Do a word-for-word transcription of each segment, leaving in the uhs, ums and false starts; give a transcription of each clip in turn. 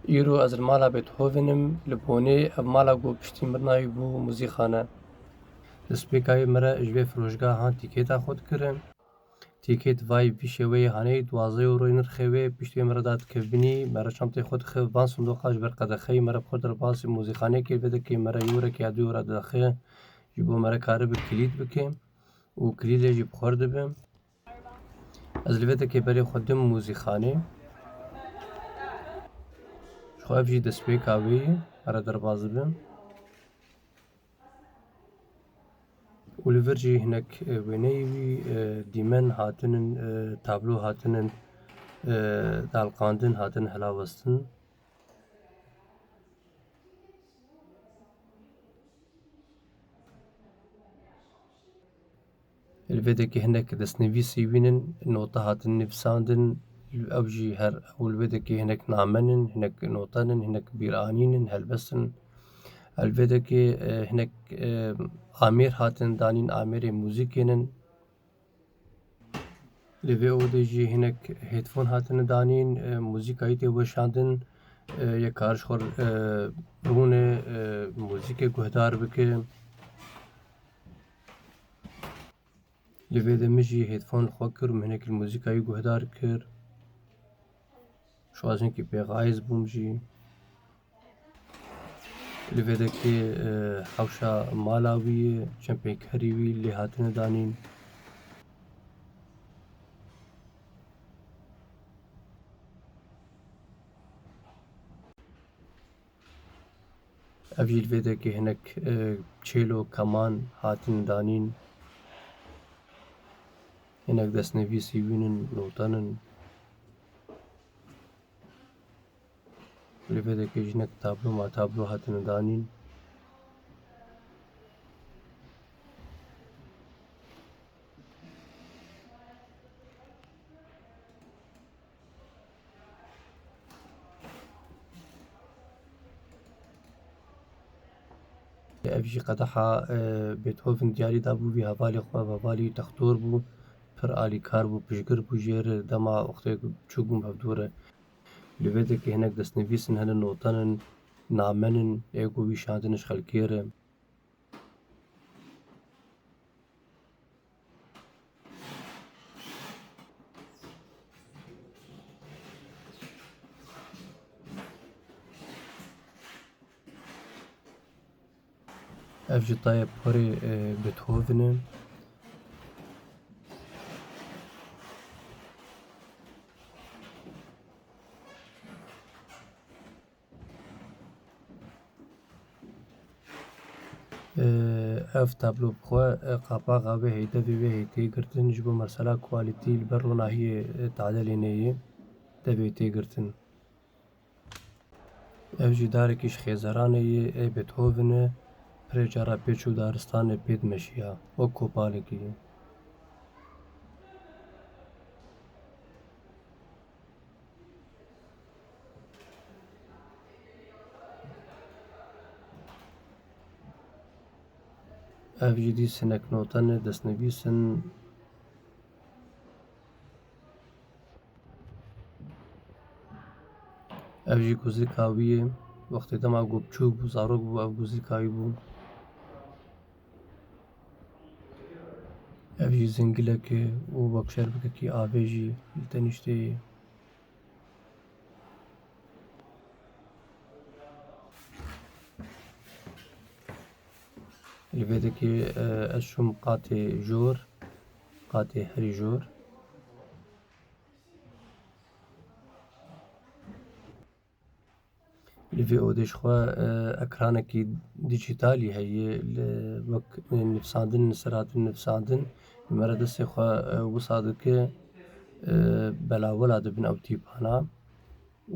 Îro ez li mala Beethoven im, li Bonê, ev mala ku piştî mirina wî bû muzîxane. Destpêka wê me re ji vê firojgehan tîketa xwe dikirin. Tîkêt vay vî şêweyê haneyî duwazdeh euroyê nirxê wê, piştî wê me re dadikevbinî, me re çantê xwe dixe, van sindoqa ji ber qedexeyî me re bi xwe derbasî muzîxaneyekê vedekê me re yûrekê ya du euro didaxe, ji bo me re karibe kilît bike û kilîlê jî bi xwe re dibe. Ez li vê dekê berê xwe dim muzîxanê. Ji xwe ev jî destpêka wê ye, here derbas dibe. Û li vir jî hinek, e, wêneyê wî, e, dîmen hatinin, e, tablo hatinin, e, daliqandin, hatin hilawestin. Li vê dekê hinek destnivîsî wî nin, nota hatin nivîsandin, ew jî her, ew li vê dekê hinek name nin, hinek nota nin, hinek bîranîn in, helbest in. Li vê dekê, e, hinek, e, amêr hatin danîn, amêrê muzîkê nin. Li vê odê jî hinek headphone hatine danîn, e, muzîkayî tê weşandin, e, yek kar ji xwe, e, rûne, e, muzîkê guhdar bike. Li vê de min jî headphone li xwe kir û min hinek li muzîkayî guhdar kir. Ji xwe ez hinkî pêxayîz bûm jî. Li vê dekê, e, hewşa mala wî ye, çend peykerî wî lê hatine danîn. Ev jî li vê dekê hinek, e, çêlo, keman hatin danîn. Hinek destnivîsî wî nin, notan in. Li vê dekê jî hinek tablo ma tablo hatine danîn. Ev jî qedeha, e, Beethoven diyarî dabû vî hevalê xwe, ev hevalî textor bû, pir alîkar bû, piştgir bû jê re, dema wextê ku çûk bûn hevdû re. Li vê dekê hinek destnivîs in, hene notan in, namen in, ê ku wî şandin ji xelkê re. Ev jî tayê porê, e, Beethoven e. Ev tablo bi xwe, e, qapaxa wê heyî, devê wê heyî tê girtin, ji bo mesela quality li ber ronahiyê, e, tadelê neyê, devê tê girtin. Ev jî darekî ji xêzeranê yê, ê Beethoven e, pirê cara pê çû daristanê pê dimeşiya, wek kopalekî. Ev jî dîs hinek notan e, destnivîs in. Ev jî guzrika wî ye. Wextê dema ku biçûk bû, zarok bû, ev guzrika wî bû. Ev jî zingilek e û wek şerbikekî avê jî li teniştê ye. Li vê dekê, e, ez çûm qatê jor, qatê herî jor. Li vê odê ji xwe, e, ekranekî dîjîtalî heye, li wek nivsandin, li ser hatin nivsandin, li me re destê xwe, e, wisa dike, e, belawela dibin ew tîpana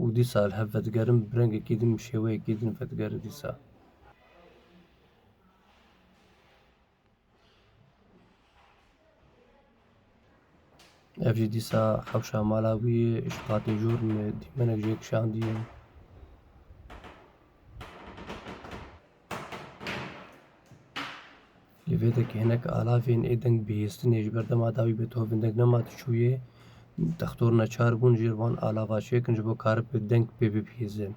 û dîsa li hev vedigerin, bi rengekî din, bi şêweyekî din vedigere dîsa. Ev jî dîsa hewşa mala wî ye, ji qatê jor me dîmenek jê kişandiye. Li vê dekê hinek alavên ê deng bihîstinê ji ber dema dawî Beethoven deng nema diçûyê, textor neçar bûn jê re van alava çêkin ji bo karibe deng pê bibihîze.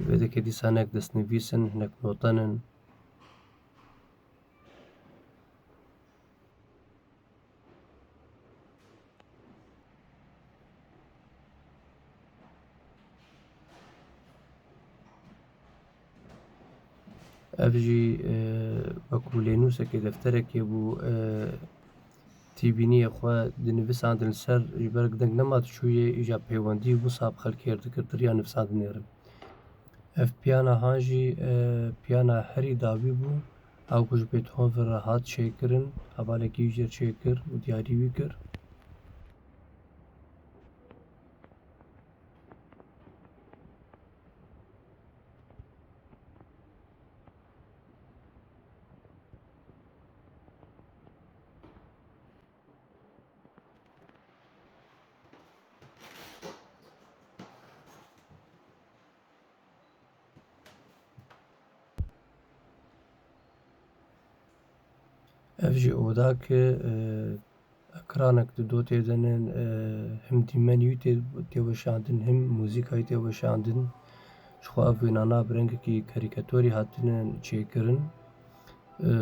Vê dekê dîsa hinek destnivîs in, hinek noten in. Ev jî, e, wekû lênûsekê, defterekê bû, e, tîbîniyê xwe dinivîsandin li ser, ji ber deng nema diçûyê, îja peywendî wisa bi xelkê re dikir di riya nivîsandinê re. Ev piyana han jî, e, piyana herî dawî bû, ew ku ji Beethoven re hat çêkirin, hevalekî wî jê re çêkir û diyarî wî kir. Ev jî odak e, e, ekranek di dotê de ne, e, him dîmenî wî tê, tê weşandin, him muzîkayî tê weşandin. Ji xwe ev wênana bi rengekî karîkatorî hatine çêkirin. E,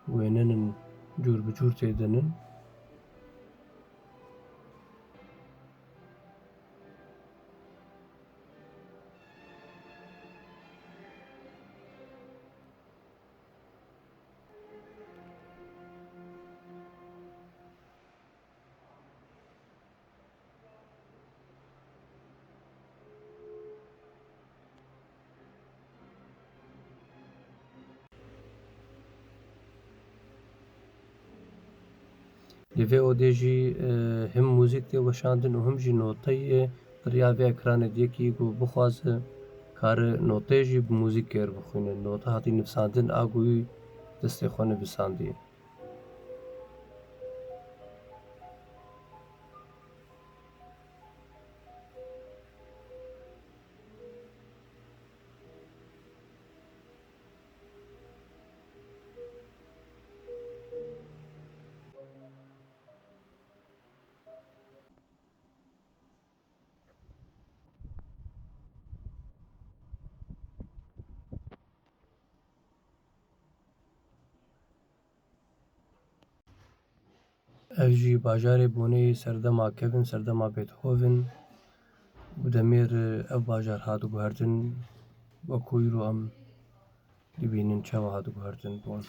wênenin cûr bi cûr tê de ne. Li vê odê jî, e, him muzîk tê weşandin û him jî noteyê di riya vê ekranê de yekî ku bixwaze kare noteyê jî bi muzîkê re bixwîne. Note hatî nivîsandin, a ku wî destê xwe nivîsandiye. Ev jî bajarê Boneyê serdema kevin, serdema Beethoven. Bi demê re ev bajar hat guhertin, wekû îro em dibînin çawa hat guhertin Bon.